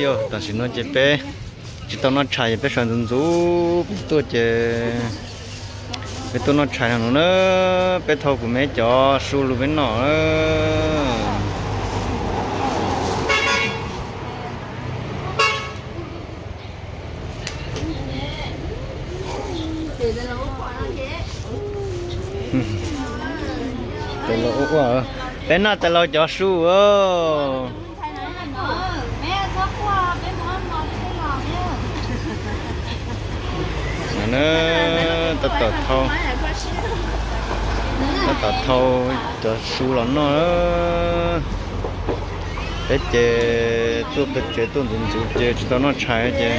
Yog tam sim no ces peb tsis tau noj tshais, peb sawv ntxov ntxov peb tuaj ces peb tuaj noj tshais no na. Peb thauj kuv me cov su lug peb noj. Peb noj tais laus cov su. Tab tom thauj, tab tom thauj cov su los noj. Peb ces tuaj pem tsev tuaj ntxov ntxov ces tsis tau noj tshais ces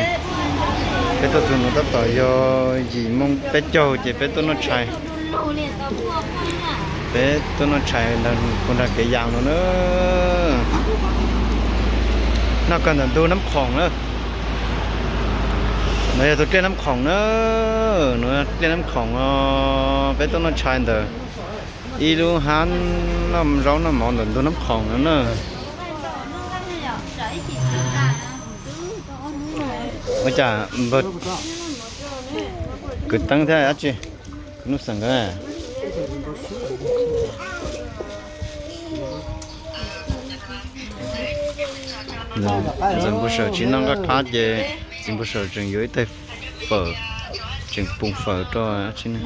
peb tuaj txog no tab tom yog yim moo peb caug ces peb tuaj noj tshais. Peb tuaj noj tshais ntawm puag nram kev yas no na. Noj kawg ntawm ntug Nab Khoom na. No yog tus dlej Nab Khoom na. No dlej Nab Khoom os, peb tuaj noj tshais ntawm ib lub hab noj zaub noj mov ntawm ntug Nab Khoom no na. Ua cas npawg kwv teeb thiab dab tsi, kwv Nuj Xeem nkawd. Ntxawm Npau Suav tsis noj nqaj qab ces txiv Npau Suav tseem yuav ib tais fawm, tseem pum fawm rau dab tsi ne.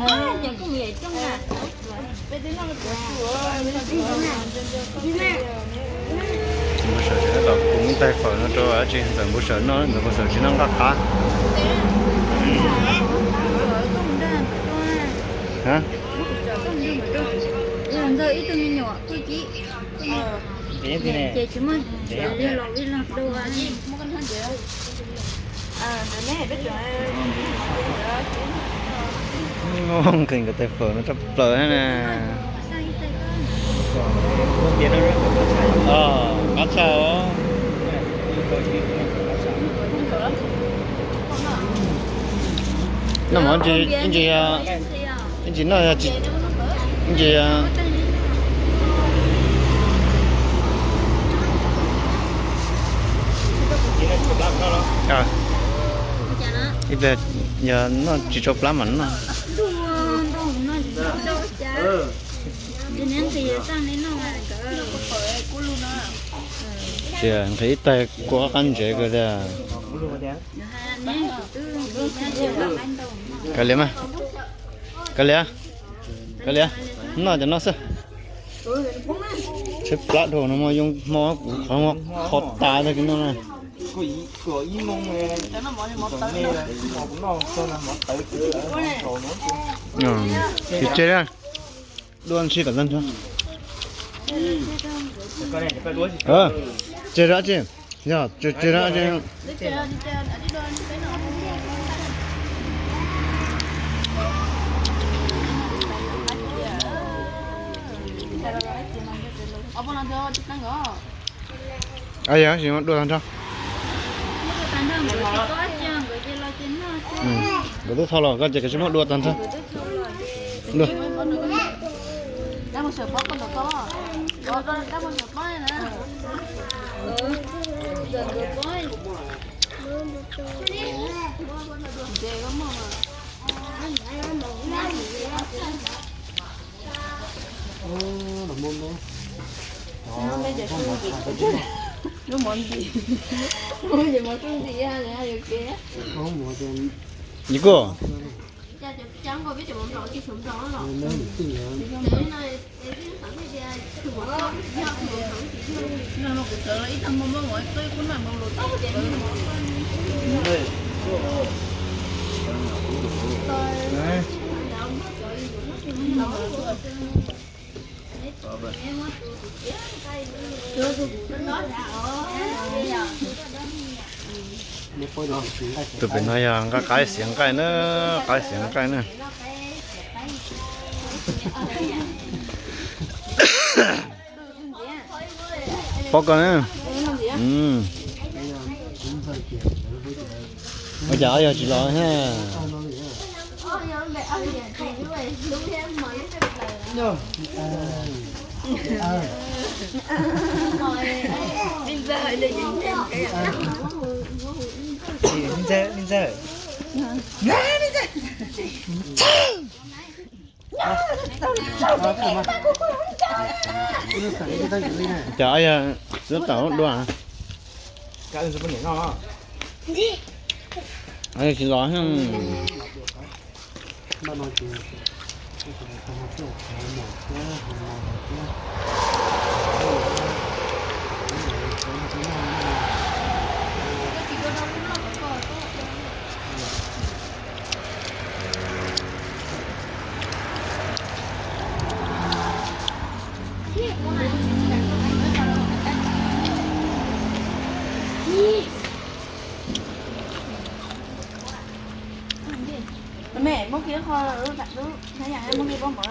Txiv Npau Suav tseem tab tom pum ib tais fawm no rau dab tsi, Ntxawm Npau Suav noj, Ntxawm Npau Suav tsis noj nqaj qab. Nqhis nkawd tais fawm no tshaj plaws na. Qab tshaj. Noj mov ntsis, ntsis, ntsis noj, ntsis ib pliag yog noj tsis tsau plab mam noj. Tsis nqhis ib tais kua qab ntsev kawg tiag. Kav liam mas, kav liam, kav liam, noj cov no xwb. Tshaib plab dhau no mas yoo hmo kuv qhov, qhov tas tag kis no na. Ces tseg, dua ntsis kom tag nrho. Tseg dab tsi? Yog tseg dab tsi? Yog tsis muab dua tag nrho. Nkawd twb thau los koj ces koj tsis muab dua tag nrho. Dua. Yis kuj. Tus pem no yog nqaij qaib xiav nqaij na, qaib xiav nqaij na. Paub koj na. Ua cas ob yog tsis los thiab? Ntxawg, ntxawg. Cov yog lub tau dua. Tsis los. Mej muab kiag qho lub, lub, muab kiag pob mov.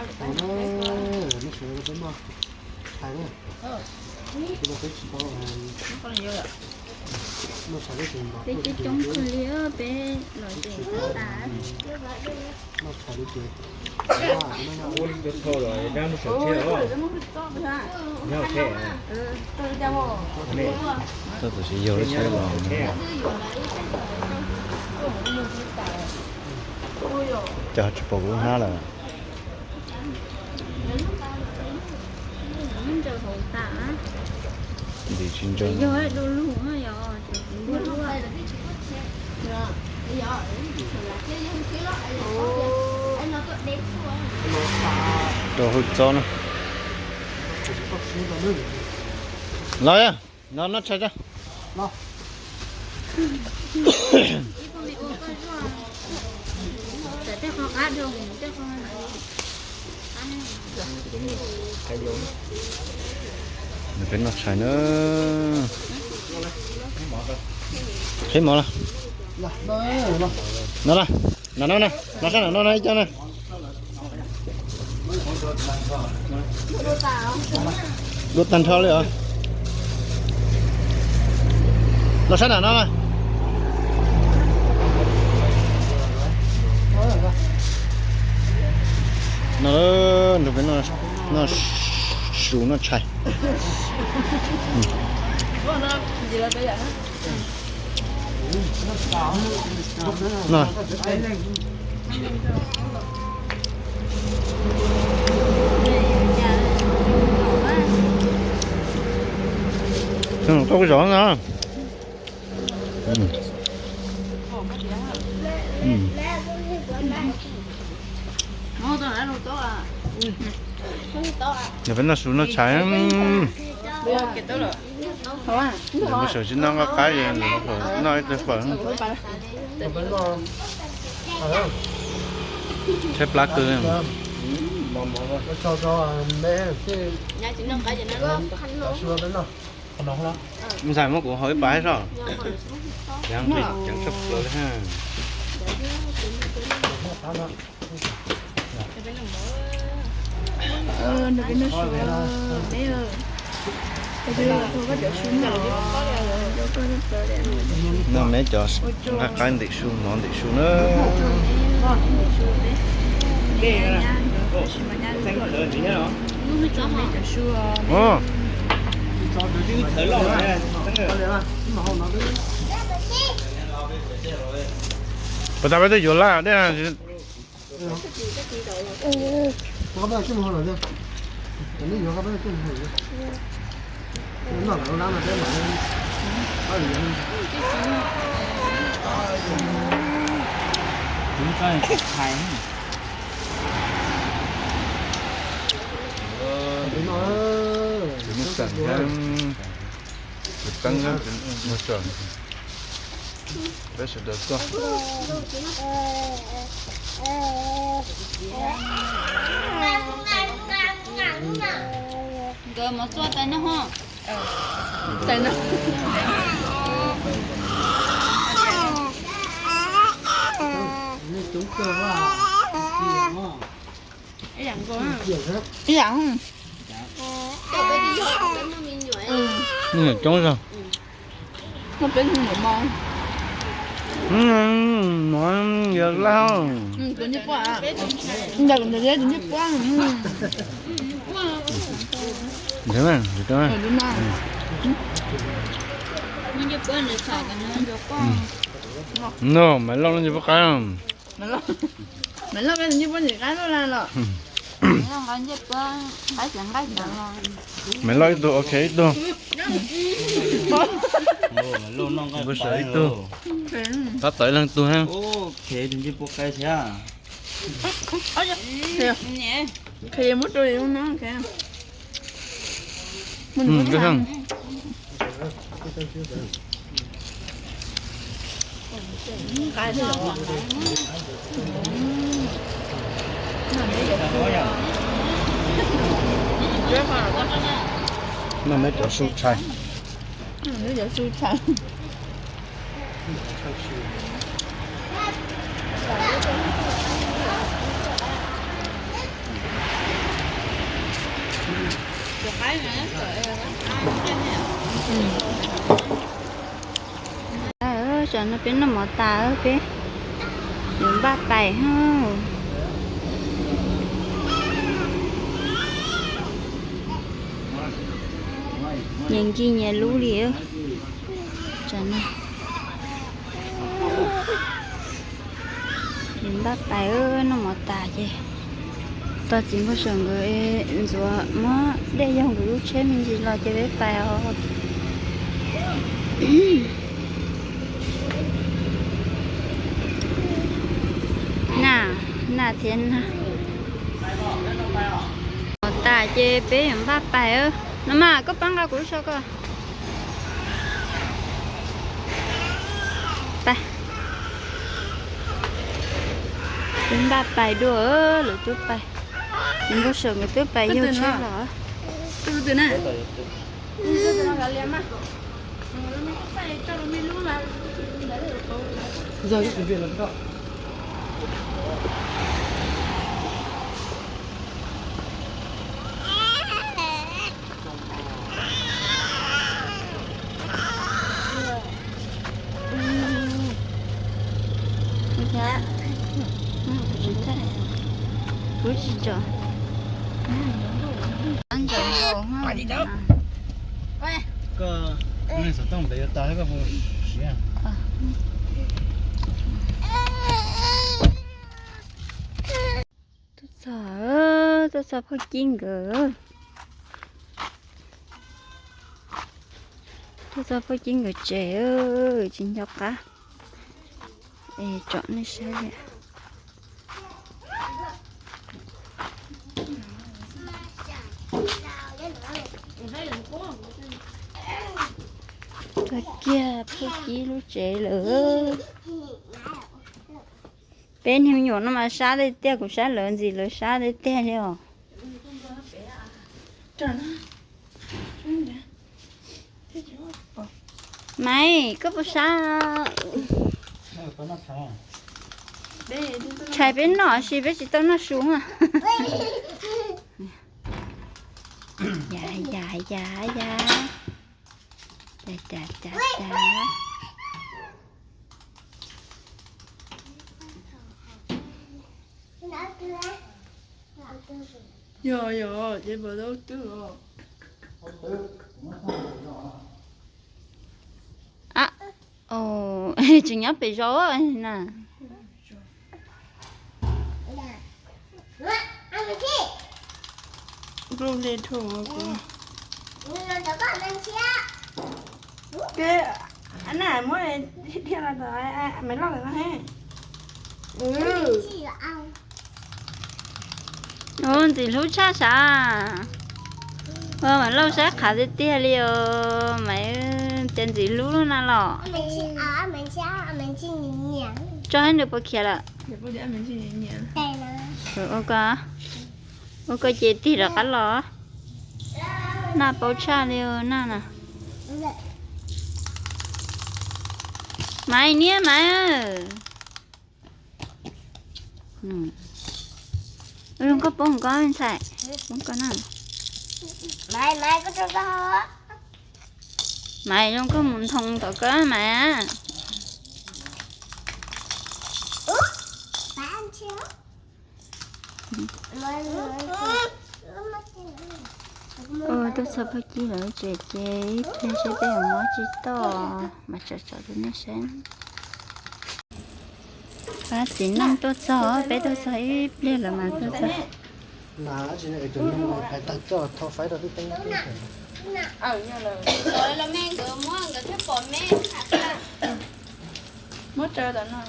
Peb coob kawg li, peb los ces tas. Txhob txwm sis yog lub tsheb los. Cas tsis pom kuv lub hnab lawm. Ntim tsis ntsees. Rau hauv txob na. Los, los noj tshais tso. Peb noj tshais na. Qhib mov los. No los, no no, los sab nram no no ib co na. Dua tag nrho li os. Los sab nram no na. No, nrog peb noj su noj tshais. Tau zov na. Nrog peb noj su noj tshais. Nws sawv tsis noj nqaij qab, noj ib tug fawm. Tshaib plab kawg. Ntxhais muab kuv haus ib pas thiab soj. Ceev tshaj plaws li ha. No me cov nqaij qaib ntim su, mov ntim su na. Puas tas peb twb yuav laj dej? Tus muaj tseem thiab, tus teeb thiab, tus muaj tseem. Peb sawv daws tuaj. Nkawd mov txua tais no ho. Tais no. Ib yam. Nyuam coob zog. Mov yog laj. Ntawm tus ncej puab. Ntawm tus ncej puab. Ntawd mas, ntawd mas. No, Maiv Lauj no nce puab qaib. Maiv Lauj ib tug ok ib tug. Npau suav ib tug. Tab tom ib leeg tug hab. Noj meb cov su tshais. Tam no peb noj mov tas peb yuav npaj pais. Nyias nkig nyias lub li. Tam no yuav npaj pais, noj mov tas ces tos txiv npau suav nkawd ntxuav muab dej yaug nkawd lub tsheb me ntsis los ces peb pais os. Naj, naj thiab naj. Mov tas ces peb yuav npaj pais. No mas koj pab nqa kuv lub so ko. Pais. Peb npaj pais dua, lawv twb pais. Txiv npau suav nkawd twb pais yaug tsheb los. Kuv tsis tso. Ntxaum nkaus. Koj xov tooj npev yuav tas koj puas siv? Tuaj txog, tuaj txog Phauj Cib nkawd. Tuaj txog Phauj Cib nkawd tsev, tsis nco qab es tsom nej saib li. Txog kiag Phauj Cib lub tsev lawm. Peb niag me nyuam no mas sab tiag tiag, kuv saib lawv ntxim lawv sab tiag tiag li os. Maiv, koj puas sab? Tshais peb noj sis peb tsis tau noj su. Ya ya ya ya. Cas cas cas cas. Yog yog ces pas tau twb os. Tseem nyob pem zos na. Muab dhia los tom Maiv Lauj lawm no he. Ntxim hlub tshaj sav. Maiv Lauj saib qhav tiag tiag li os, Maiv tias ntxim hlub na los. Tso hab nws puas khiav lawm. Ua ko, ua ko ces tig rov qab los. Naj paub tshaj li naj na. Maiv niab Maiv. Zoo koj poob koj ntxhais, poob koj na. Maiv, zoo koj mus nthoov tom koj Maiv. Ua tuaj txog phooj ywg lawv tsev ces ib pliag seb peb yuav muab tsis toj mas tso tso rau nej saib. Pab txiv neej tuaj txog, peb tuaj txog ib pliag lawm mas tuaj txog. Muab tso tom no.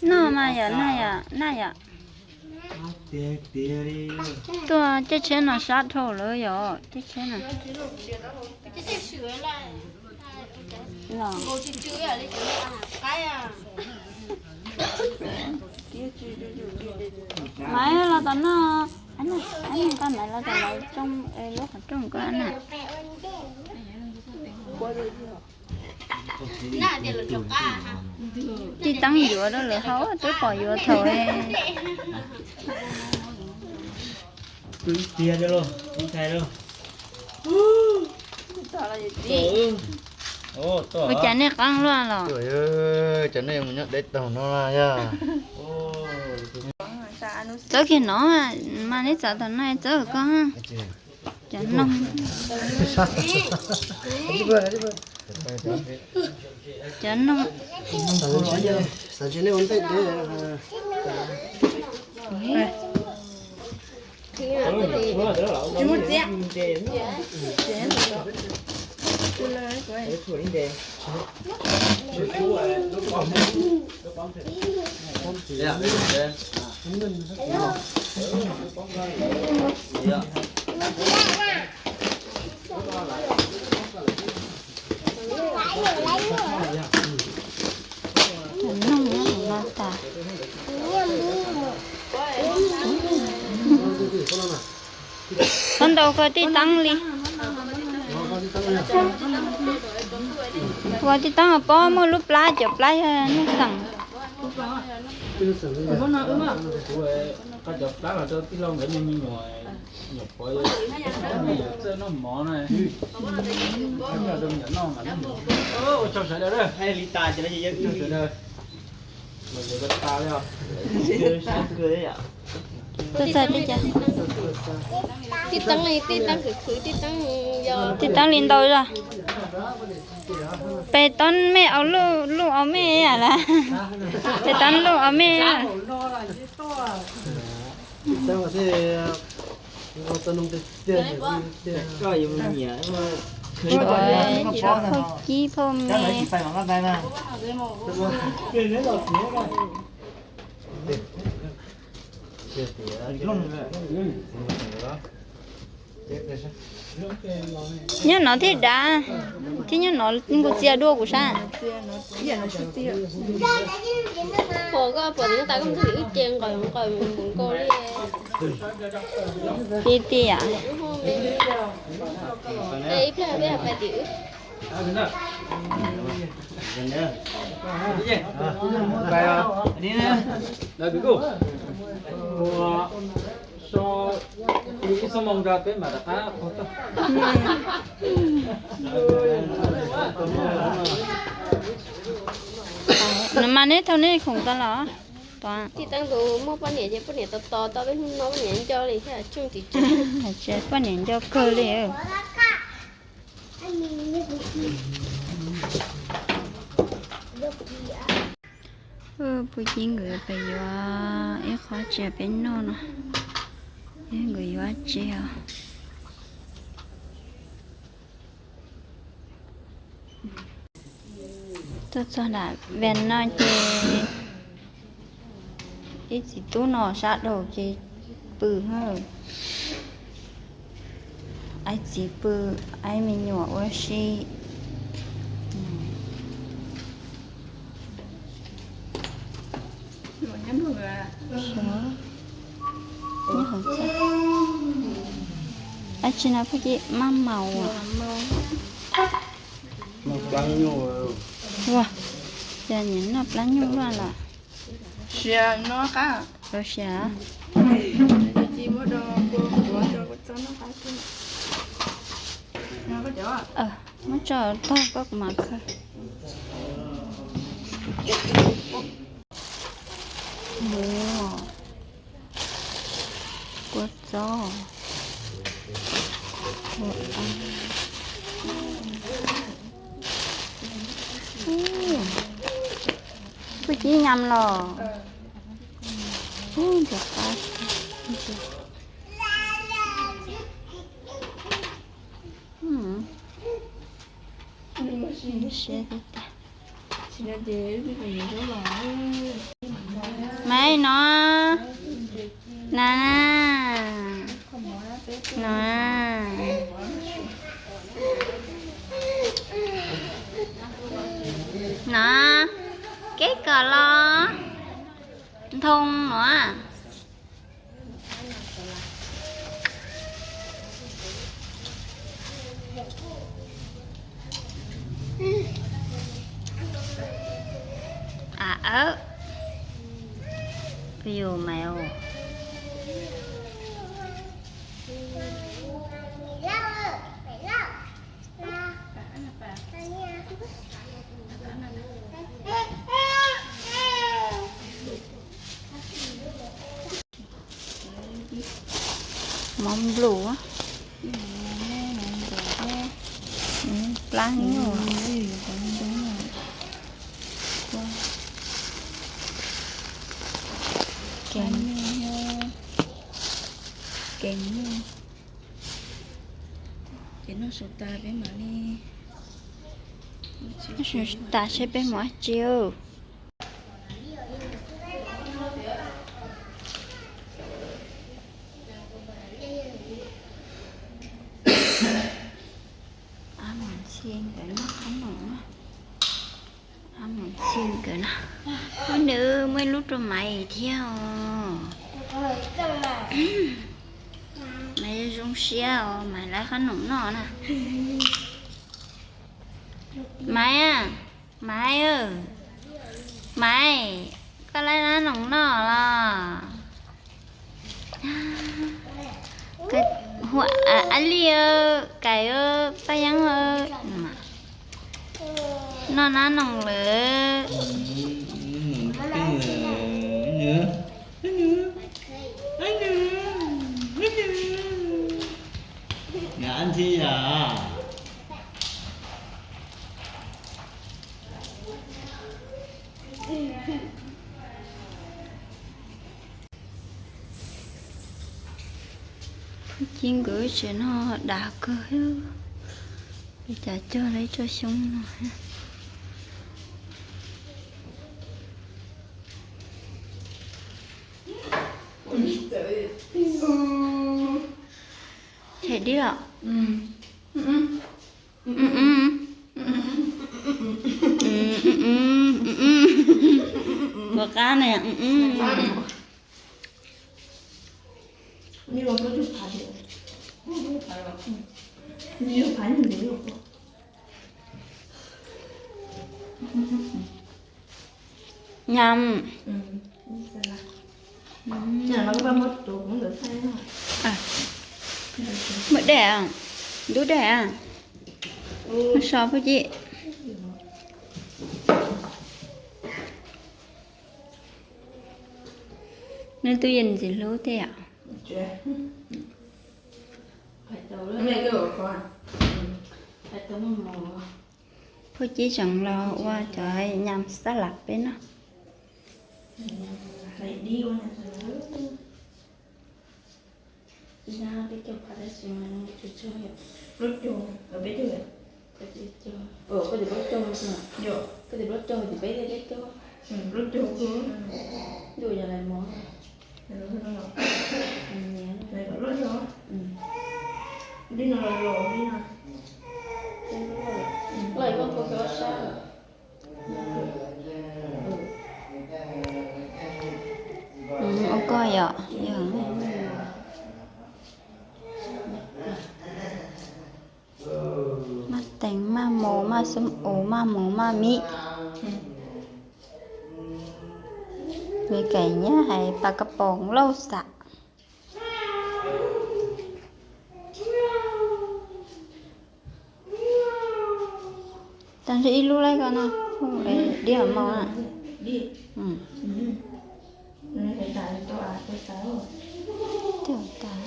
Noj mas yom, noj yom, noj yom. Tuaj caij tsheb no sab dhau lawm yom, caij tsheb no. Maiv los tom no, Maiv los tom lawv rooj, lub qhov rooj ko na. Tij Teeb yuav rau lawv haus, twb pom yuav thaum. Ua cas nej qab luaj los? Cov nej mus nyob deb taug no yog. Txawb kiag no mas, neb txav tom no txawb koj. Cov noog. Cov noog. Noog no tas. Pob ntau koj Tij Teeb li. Ua Tij Teeb pob muaj lub plab, cov plab yog nuj xeem. Tij Teeb li ntau zog. Peb tob mej au luj, luj au mej lawm. Peb tob luj au mej. Phauj kib phauj me. Nyob no thiab dav, thiab nyob no nkaus txias dua kuv sab. Pom koj pom tus tas koj mus wb ces nqaws nqaws mus nkaus li. Ib tiam. Ib pliag peb pais tim wb. No mas neb thauj neb khoom tau los? Tij Teeb tus muaj poj niam ces poj niam tos tos tau peb hnub no poj niam nco li thiab tseem tsis tseem. Poj niam nco kawg li. Puag ci nkawd pem yuav ib qho tsev peb noj no, nkawd yuav tsev os. Tuaj txog nram Vias no ces ib txiv tub no sab dhau ces pw, ib txiv pw, ib me nyuam ua si. Ab tsi no phooj ywg, maj maus. Ua, cas nyiam noj plab nyuj luaj los? Sia, sia. Muab tso tag koj kuv mam khaws. Kua txob. Phooj ywg nyam los. Ub, nrog qab. Siab tiag tiag. Maiv no, na, na, na, keb kom los ntoo no. A, yus mas mov nplum. Plab nyuj. Kev, kev nyuj. Ces noj su tas peb mam li, noj su tas seb peb mus dab tsi. Ab Mus Ntxhi nkawd noj qab noom na. Ab Mus Ntxhi nkawd na. Ab, nws muaj ib lub rau Maiv thiab os. Maiv zoo siab os, Maiv laib qab noom noj na. Maiv, Maiv, Maiv, koj laib qab noom noj los? Ab Lis, Kais, Paj Yeeb, noj qab noom lawm. Phooj ywg nkawd tsev no dav kawg, li cas cog lawv ib tsob xyoob no. Them dib los? Puas qab ne? Nyam. Muaj dej, ntub dej. So phooj ywg, neb twb yeej ntxim hlub thiab yom. Phooj ywg tseem los ua cov nyam xab lam peb noj. Koj tias plaub caug, koj tias plaub caug tim peb thiab peb caug. Plaub caug. Ntuj yog lais mov. Lais kom loj zog. Dib no los los dib no. Loj koj qhuav koj sab. Ua koj yom, yog. Maj teev, maj mus, maj xub u, maj mus, maj mib. Li kaim nyab hais pab kab poos lauj xav. Tag ntshe ib lub laib ko no, diab maus na. Twb tas.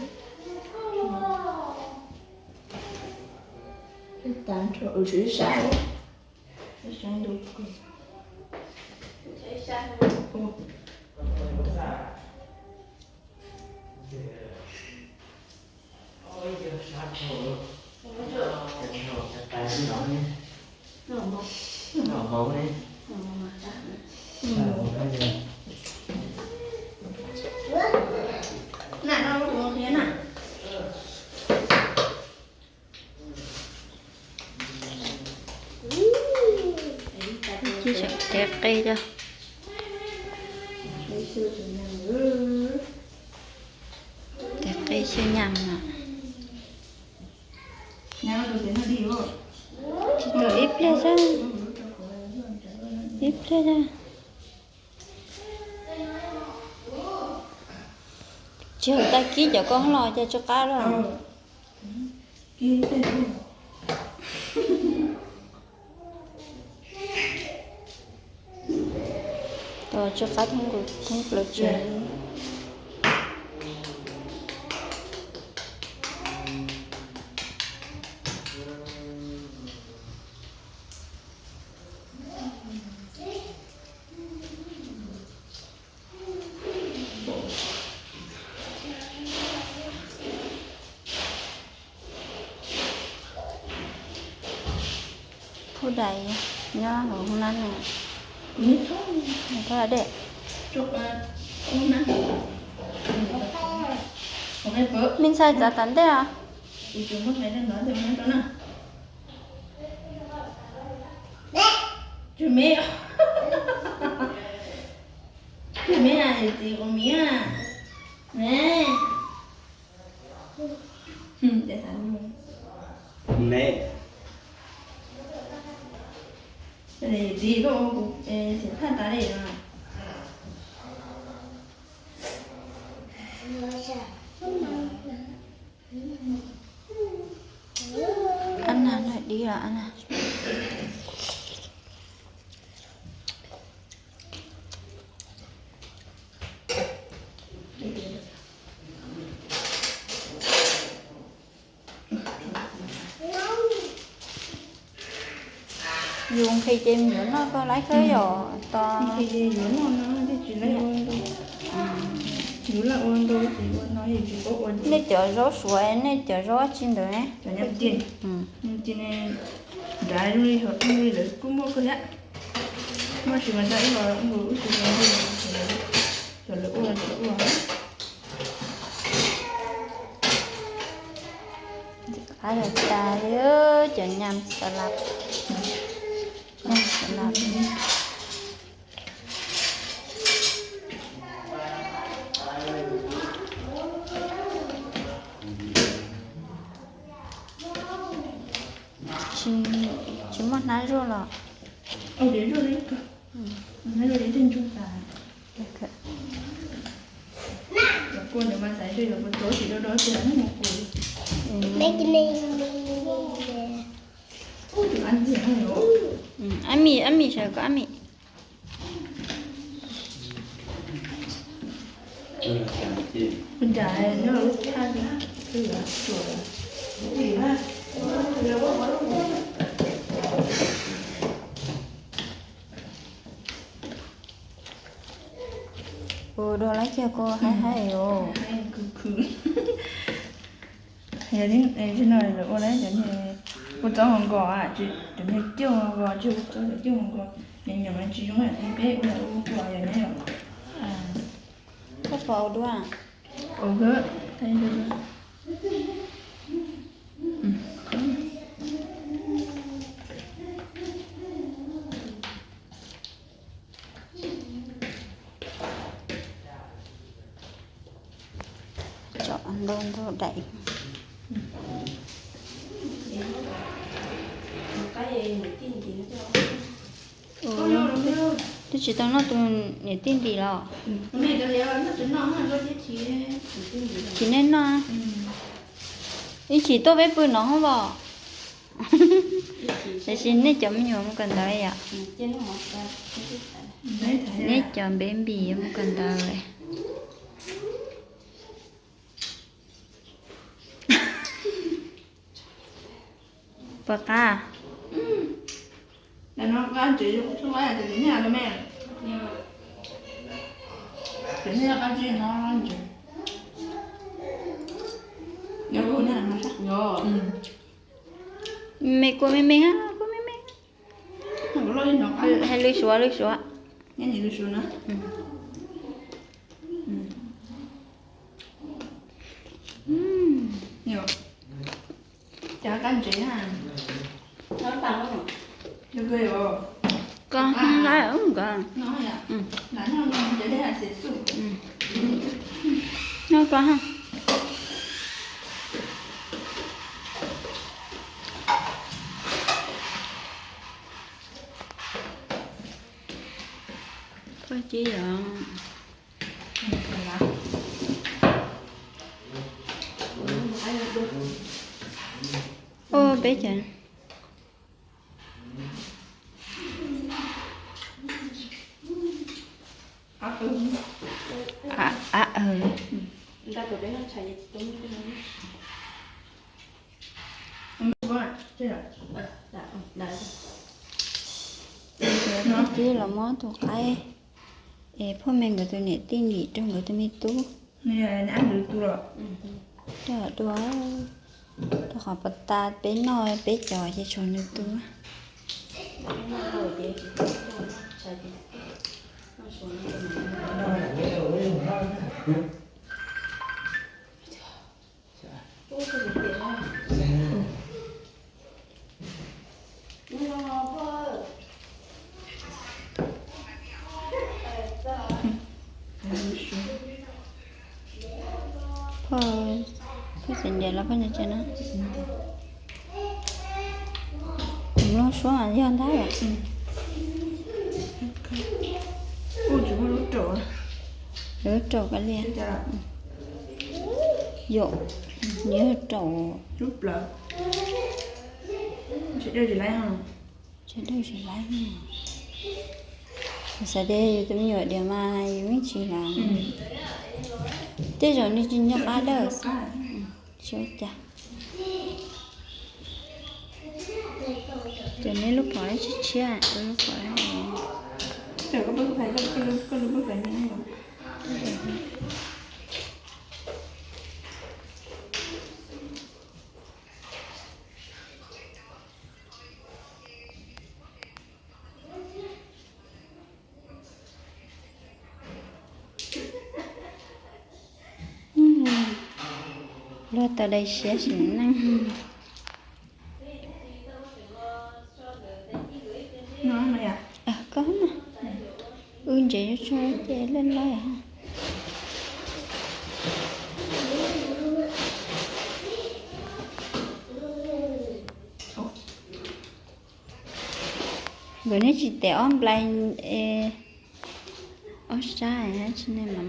Tiv qe, tiv qe xyaw nyam no. Ib pliag, ib pliag. Tsis hais tag kis cov koj los cas tsw qab lawm. Tos tsw qab thoob plaws tsev. Phub dais nyob hauv hoob nab no. Thov dej. Me ntxhais txav tas ntej os. Txiv, koj ua kuv xiam thaj tas li no. Ab nag no dib os ab nag. Yus nqhis ces yuav noj koj laib kawg yom, tos. Nej cov zaub suav, nej cov zaub tsi ntawd ne? Nrad zoo li hom li lawv kuj muaj kawg thiab. Muaj tsis mas nrad ib los ua ib tug zoo li cov lawv ua, cov lawv ua. Qab tas li, cov nyam xav lab, nyam xav lab. Tsis, tsis muaj hnab zuaj los? Ab mi, ab mi sawv koj ab mi. Ua dua lab kiag kuj haib haib os. Yog li no lawv ua lawm cov niag Kuv txob hos nkos, cov niag cwj hos nkos, tsis kuv txob cov cwj hos nkos, nyoos nyoos tsis zoo, peb ua ua yom ne yom. Koj pom ua dua? Tso ntau ntau daim. Twb tsis tau noj tus niam tij ntim los? Tsis nej noj. Ib chim tuaj peb pw no hos los. Tiam sis nej cov me nyuam mus kawm ntawv yom? Nej cov baby yuav mus kawm ntawv. Puas qab? Me kua me me, kua me me. Hais lwm suav, lwm suav. Koj nqa nkawd. Noj koj ha. Koj cia yom. Ua peb cov. Cib los muab tus qaib es phauj me nkawd tus niam tij ntim rau nkawd tus me tub. Dua, rau qhov puas tas peb noj peb cov ces tshuav nws tub. Koj, koj txiv ntias los koj nyias tsev na. Lub suab mas yog ntag yom. Lub raum kav liam. Yom, yog raum. Tsis dawj tsis laib. Xav tias yus tus me nyuam diam mas yus yeej tsis laib. Tej zaum nws tsis nco qab dawj. Tsis ua cas. Ces neb lub phom tshiab tshiab, lub phom. Luag tau daim siab sim neej. Koj, wb ntsev yuav tsum ces loj loj. Nkawd neb tsis tes ob nplai, ob sab tsis ne mam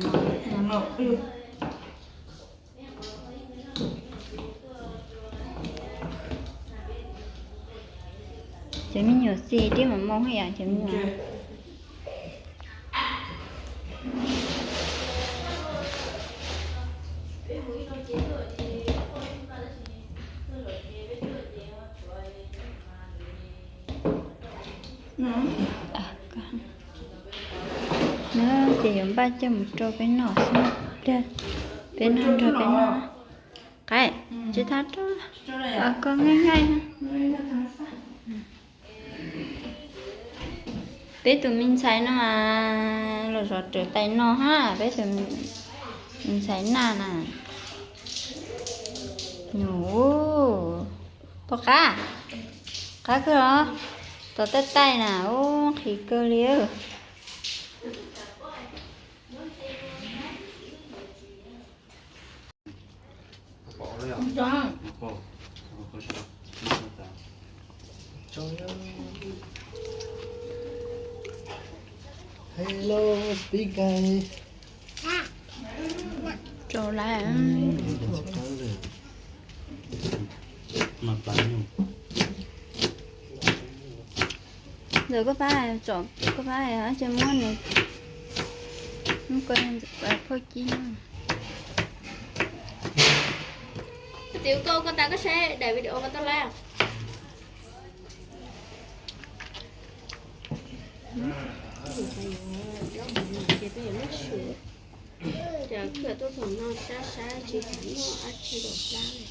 mos. Cov me nyuam xis tib mam mos yom cov me nyuam. No ces yuav npaj coj mus rau peb noj xwb, pliag peb noj nrog peb noj. Qaib, tsis thab rau, koj nqaij nqaij. Peb tus me ntxhais no mas los zov rawv tais no hab, peb tus me ntxhais Naj na. Nws, pom qab, qab kawg os, tos taij taij na, ub, nqhis kawg li. Hello, Speak Guy. Tsaus lawm. Ntxawm koj pab, koj pab tsis muab nws, muab koj phauj kib no. Txiv, koj, koj tas koj saib daim video koj tau lawm. Ces tuaj thaum no sab sab tsis noj dab tsi los plab li.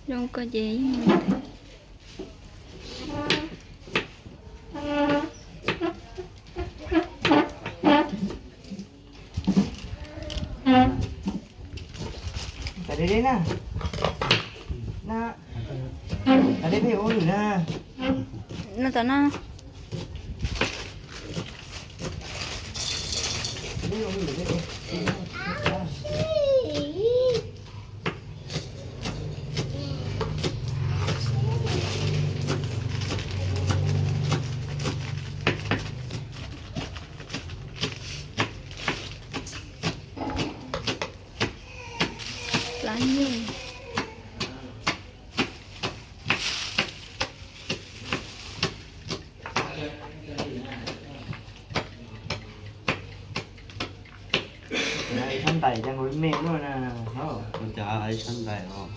Zoo koj ces yeej mus. Tam deb deb na. Na, tam deb peb ua lwm na. No tom no. Plab nyuj. Sab ntais cas nkaus me luaj na. Ua cas sab ntais os.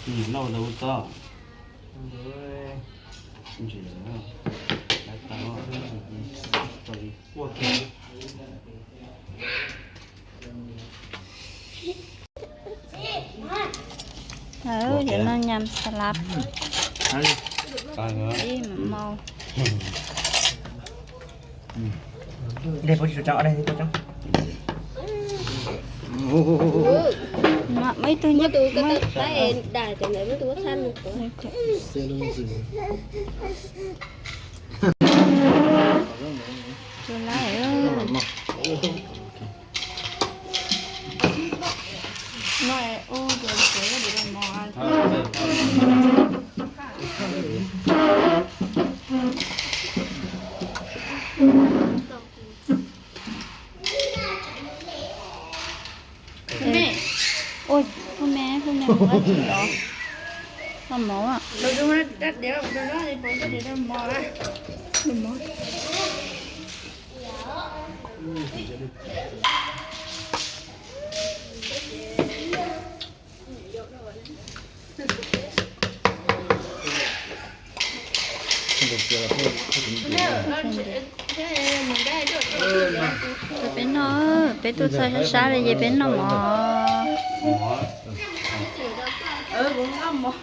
Nws noj tau ua txob. Ntsis lawm. Lawv tau. Ua tias no nyam salad ib mam mau. Muaj ib tug nyob tus dais ntawd muab tus txhab no. Tus lab. Ua, phooj me, phooj me mus ua tsi los? Noj mov. Peb noj, peb tuaj txog sab sab li ces peb noj mov.